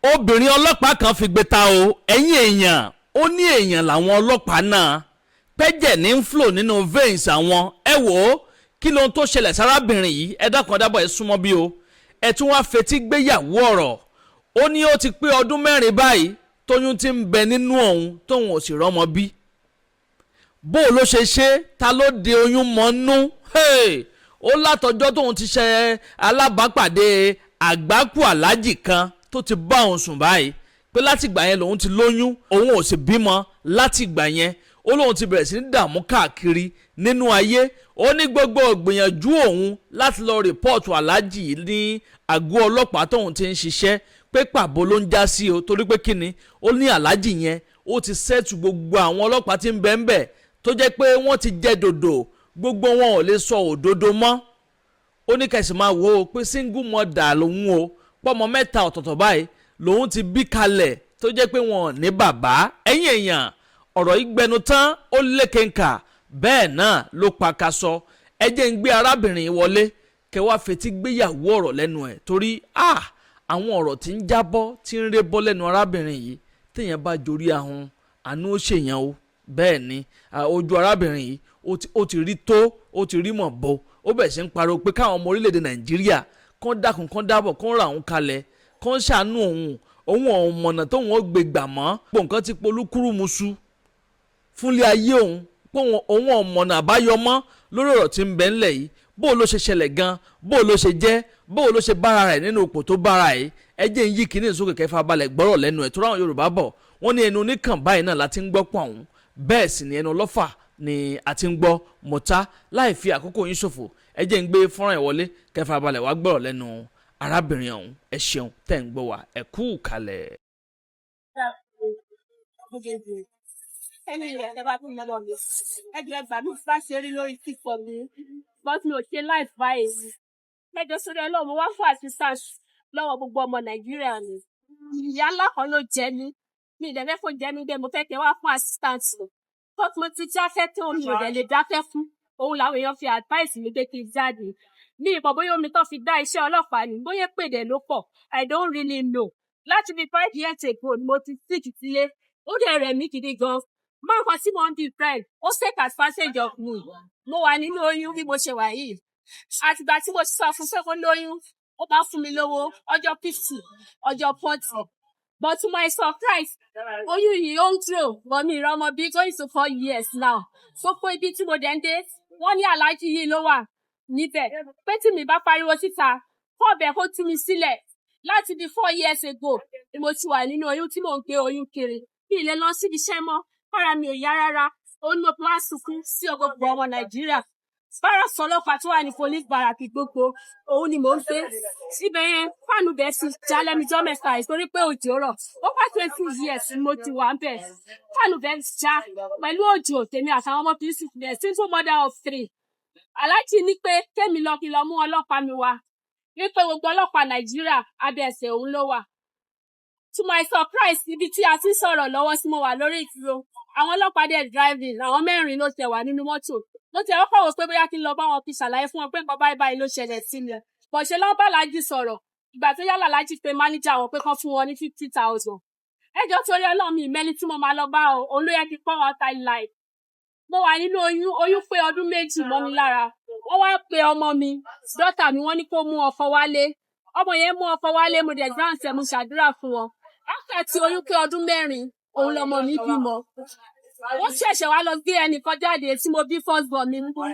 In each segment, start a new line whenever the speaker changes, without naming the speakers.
Obìnrin ọlọ́pàá kan fi gbé ta o. Ẹ̀yìn èèyàn, ó ní èèyàn làwọn ọlọ́pàá náà pẹ́jẹ̀ ní ń flow nínú veins àwọn. Ẹ wò ó, kí lóhun tó ṣẹlẹ̀ sárábìnrin yìí? Ẹ dákun, ẹ dábọ̀, ẹ súnmọ́ bí o. Ẹ tún wá fetí gbéyàwó ọ̀rọ̀. Ó ní ó ti pé ọdún 4 báyìí tóyún ti ń bẹ nínú òun, tóun ò sì rọ́mọ bí. Bó ló ṣe ṣe? Ta ló de oyún mọ́nú? Ó látọjọ́ tóun ti ṣe alábàápàdé àgbákù aláàjì kan tó ti bá òun sùn báyìí, pé látìgbà yẹn lòun ti lóyún, òun ò sì bímọ látìgbà yẹn. Ó lóun ti bẹ̀rẹ̀ sí ní dààmú káàkiri nínú ayé. Ó ní gbogbo ìgbìyànjú òun láti lọ report aláàjì ní àgọ́ ọlọ́pàá tóun ti ń ṣiṣẹ́, pé pàbó ló ń já sí o. Torí pé kíni? Ó ní aláàjì yẹn, ó ti settle gbogbo àwọn ọlọ́pàá tí ń bẹ ń bẹ̀, tó jẹ́ pé wọ́n ti jẹ́ dòdò, gbogbo wọn ò lè sọ òdodo mọ́. Ó ní kẹsì máa wò ó pé single mother lòun o, pọ́mọ mẹ́ta ọ̀tọ̀ọ̀tọ̀ báyìí lòun ti bí kalẹ̀, tó jẹ́ pé wọn ò ní bàbá. Ẹ̀yìn èèyàn, ọ̀rọ̀ yìí gbẹnu tán, ó lékenkà, bẹ́ẹ̀ náà ló pa kaṣọ. Ẹ jẹ́ ń gbé arábìnrin wọlé, kẹ wá fetí gbéyàwó ọ̀rọ̀ lẹ́nu ẹ̀, torí àwọn ọ̀rọ̀ tí ń jábọ́, tí ń ré bọ́ lẹ́nu arábìnrin yìí, téèyàn bá jorí ahun, àánú ó ṣèyàn o. Bẹ́ẹ̀ ni, ojú arábìnrin yìí ó ti rí tó, ó ti rí mọ̀ bó. Ó bẹ̀rẹ̀ sí ń pariwo pé káwọn ọmọ orílẹ̀-èdè Nàìjíríà kán dákun, kán dábọ̀, kán ra òun kalẹ̀, kán ṣàánú òun. Òun ọ̀hún mọ̀nà tóun ó gbé gbà mọ́. Pò nǹkan ti polúkúrú musu fúnlé ayé òun, pé òun ọ̀mọ̀nà àbáyọ mọ́ lórí ọ̀rọ̀ tí ń bẹ ńlẹ̀ yìí. Bó ló ṣe ṣẹlẹ̀ gan? Bó ló ṣe jẹ́? Bó ló ṣe bára rẹ̀ nínú ipò tó bára ẹ̀? Ẹ jẹ́ ń yí kíní sókè kẹfà balẹ̀ gbọ́rọ̀ lẹ́nu ẹ̀, tó ráwọn Yorùbá bọ̀, wọ́n ní ẹnu oníkàn báyìí náà láti ń gbọ́ pọ̀ ọ̀hún, bẹ́ẹ̀ sì ni ẹnu ọlọ́fà ni a ti ń gbọ́ mọ̀tá. Láì fi àkókò yín ṣòfò, ẹ jẹ́ ń gbé fọ́nrán ẹ̀ wọlé, kẹfà balẹ̀ wá gbọ́rọ̀ lẹ́nu arábìnrin ọ̀hún. Ẹ ṣeun tẹ́ ń gbọ́ wa, ẹ kú kalẹ̀.
Ẹni ilẹ̀ ẹ bá tún lọ́wọ́ mi, ẹ jọ̀ọ́, ẹ gbà mí bá ṣe rí lórí TikTok mi, but mi ò ṣe live báyìí. Ẹ jọ̀ọ́, sórí Ọlọ́run, mo wá fún assistance lọ́wọ́ gbogbo ọmọ Nàìjíríà ni. Ìyá ńlá kan ló jẹ mí, mi ì dẹ̀ fẹ́ kó jẹ mí gbé. Mo fẹ́ kẹ́ wá fún assistance o, but mo ti jáfẹ́ tí mi ò dẹ̀ lè dákẹ́ fún òun. Làwọn èèyàn fi advice mi pé kí n jáde. Mi ìmọ̀ bóyá omi tó fi dá iṣẹ́ ọlọ́pàá ni, bóyá pèdè ló pọ̀, I don't really know. Láti bí 5 years ago ni mo ti sick sílé, ó dẹ̀ rẹ̀ mí gidi gan. Máa kan tí mo ń defend, ó take advantage of me. Mo wà nínú oyún bí mo ṣe wà yìí. Àtìgbà tí mo sọ fún pé kó lóyún, ó bá fún mi lówó ọjọ́ 50, ọjọ́ 40, but to my surprise, oyún yìí, ó ń grow, but mi ìrọmọ bí. Going to 4 years now. Gbogbo ibi tí mo dẹ̀ ń dé, wọ́n ní aláàjì yìí ló wà níbẹ̀, pé tí mi bá pariwo síta, kó ọbẹ̀ kó tú mi sílẹ̀. Láti bí 4 years ago ni mo ti wà nínú oyún tí mò ń gbé oyún kiri. Mi ì lè lọ síbi iṣẹ́ mọ́, ara mi ò yá rárá. Ó ní mo fi wá sunkún sí gbogbo ọmọ Nàìjíríà. Barracks ọlọ́pàá tó wà ní police barrack gbogbo, òun ni mò ń gbé. Ibẹ̀ yẹn, fan bẹ́ẹ̀ sì já lẹ́nujọ́ mẹ́ta yìí torí pé òjò rọ̀. Over 20 years ni mo ti wà ń bẹ̀. Fan bẹ́ẹ̀ já pẹ̀lú òjò, tèmi àtàwọn ọmọ kìí sì bẹ̀. Single mother of three. Aláàjì ní pé kémi lọ, kí n lọ mú ọlọ́pàá mi wá, wípé gbogbo ọlọ́pàá Nàìjíríà, abẹ́ ẹsẹ̀ òun ló wà. To my surprise, ibi tí a ti ń sọ̀rọ̀ lọ́wọ́ sí, mo wà lórí ìdúró, àwọn ọlọ́pàá dẹ̀ driving, àwọn mẹ́rin ló tẹ̀ wá nínú mọ́tò. Mo tẹ̀ wọ́pọ̀ wò pé bóyá kí n lọ bá wọn, kí n ṣàlàyé fún wọn pé nǹkan báyìí báyìí ló ṣẹlẹ̀ sí mi. Bọ̀ ṣe lọ́n bá Aláàjì sọ̀rọ̀. Ìgbà tó yálà, Aláàjì pé máníjà wọn pé kán fún wọn ní 50,000. Ẹ jọ̀ọ́, torí Ọlọ́run, mi ìmẹ́ni tí mo máa lọ bá o. Òun ló yẹ kí n pọ́n wọn ta life. Mo wà nínú oyún, oyún pé ọdún 2 mọ́ mi lára. Wọ́n wá pe ọmọ mi, daughter mi, wọ́n ní kó mú ọkọ wálé. Ọmọ yẹn mú ọkọ wálé, mo dẹ̀ grant ẹ̀, mo ṣàdúrà fún wọn. After tí oyún pé ọdún 4, òun lọmọ mi bímọ. Wọ́n ṣẹ̀ṣẹ̀ wá lọ gbé ẹnìkan jáde tí mo bí first born mi fún,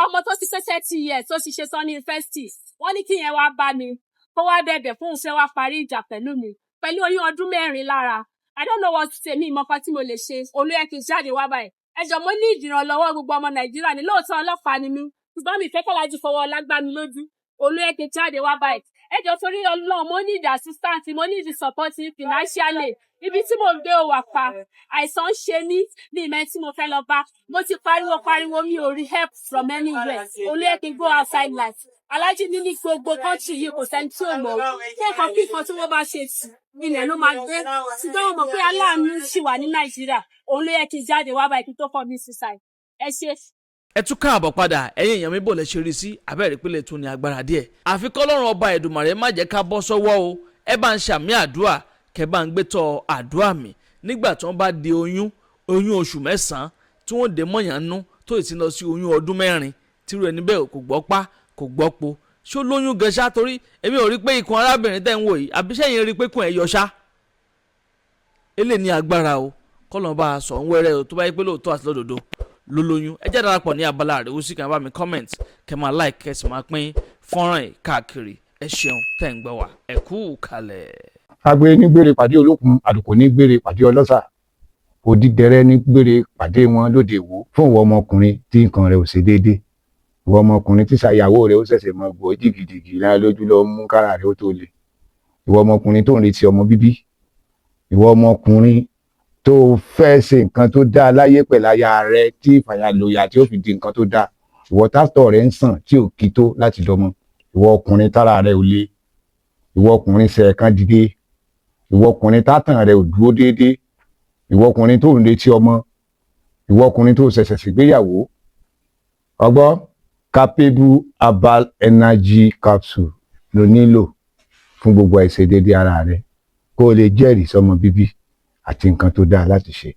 ọmọ tó ti pé 30 years, tó ti ṣe tán ní yunifásitì. Wọ́n ní kí yẹn wá bá mi, kó wá bẹ̀bẹ̀ fún òun, fẹ́ wá parí ìjà pẹ̀lú mi, pẹ̀lú oyún ọdún 4 lára. I don't know what to say. Mi ìmọ̀ kan tí mo lè ṣe. Olú yẹ kí n jáde wá báyìí. Ẹ jọ̀ọ́, mo ní ìdìrànlọ́wọ́ gbogbo ọmọ Nàìjíríà ní. Lóòótọ́, ọlọ́pàá ni mí, ṣùgbọ́n mi fẹ́ kọ́lájú fọwọ́ lágbá mi lójú. Olú yẹ kí n jáde wá báyìí. Ẹ jọ̀ọ́, torí Ọlọ́run, mo need assistance, mo need support financially. Ibi tí mo ń gbé ò wà pa, àìsàn ń ṣe mí ní ìmọ̀ tí mo fẹ́ lọ bá. Mo ti pariwo pariwo, mi ò rí help from anywhere. Olú yẹ kí n go outside life. Aláàjì ní gbogbo country yìí, kò sẹ́ni tí ò mọ̀ kí nǹkan kí nǹkan tí wọ́n bá ṣe tì, ilẹ̀ ló máa gbé. Ṣùgbọ́n mo mọ̀ pé aláàánú ṣì wà ní Nàìjíríà. Òun ló yẹ kí n jáde wá báyìí kí n tó commit suicide. Ẹ ṣé.
Ẹ tún káàbọ̀ padà, ẹ̀yin èèyàn mi. Bò lẹ ṣe rí sí abẹ́rẹ́ ìpínlẹ̀ tún ní agbára díẹ̀. Àfi kọ́lọ́run ọba Ẹ̀dùmàrè má jẹ́ ká bọ́ sọ́wọ́ o. Ẹ bá ń ṣàmì àdúrà. Kẹ́ bá ń gbé tọ́ àdúrà mi nígbà tí wọ́n bá di oyún, oyún oṣù 9 tí wọ́n dé mọ̀yàn nú, tó ì ti lọ sí oyún ọdún 4, tírú ẹni bẹ́ẹ̀ kò gbọ́ pa, kò gbọ́ po. Ṣó lóyún gan ṣá? Torí èmi ò rí pé ikùn arábìnrin tẹ́ ń wò yìí, àbí sẹ́yìn rí pé ikùn ẹ̀ yọ ṣá? Eléyìí ní agbára o. Kọ́lọ́n bá a sọ ń wẹ́rẹ́ o, tó bá yẹ pé lóòótọ́ àti lódodo ló lóyún. Ẹ jẹ́ darapọ̀ ní abala àríwísí, kẹ́ máa bá mi comment, kẹ́ máa like, kẹ́ sì máa pín fọ́nrán yìí káàkiri. Ẹ ṣeun tẹ́ ń gbọ́ wa, ẹ kú kalẹ̀.
Agbe ní gbére pàdé olókun, àlùkò ní gbére pàdé ọlọ́sà, òdìdẹrẹ́ ní gbére pàdé wọn lóde Ìwó. Fún ìwọ ọmọkùnrin tí nǹkan rẹ̀ ò ṣe déédé, ìwọ ọmọkùnrin tí ṣàyàwó rẹ̀ ó ṣẹ̀ṣẹ̀ mọ gbọ́ jìgìjìgì lára lójú lọ mú kára rẹ̀ ó tó le, ìwọ ọmọkùnrin tó ń retí ọmọ bíbí, ìwọ ọmọkùnrin tó fẹ́ ṣe nǹkan tó dáa láyé pẹ̀lú aya rẹ̀ tí ìfàyàlòyà tí ó fi di nǹkan tó dáa, ìwọ tátọ̀ rẹ̀ ń sàn tí ò kí tó láti dọmọ, ìwọ ọkùnrin tára rẹ̀ ò le, ìwọ ọkùnrin ṣẹ̀ẹ̀kan dìde, ìwọ ọkùnrin tátàn rẹ̀ ò dúró déédéé, ìwọ ọkùnrin tó ń retí ọmọ, ìwọ ọkùnrin tó ṣẹ̀ṣẹ̀ ṣègbéyàwó, ọgbọ́ Capable Herbal Energy Capsule ló nílò fún gbogbo àìṣedéédé ara rẹ, kó o lè jẹ́rìí sọmọ bíbí àti nǹkan tó dáa láti ṣe.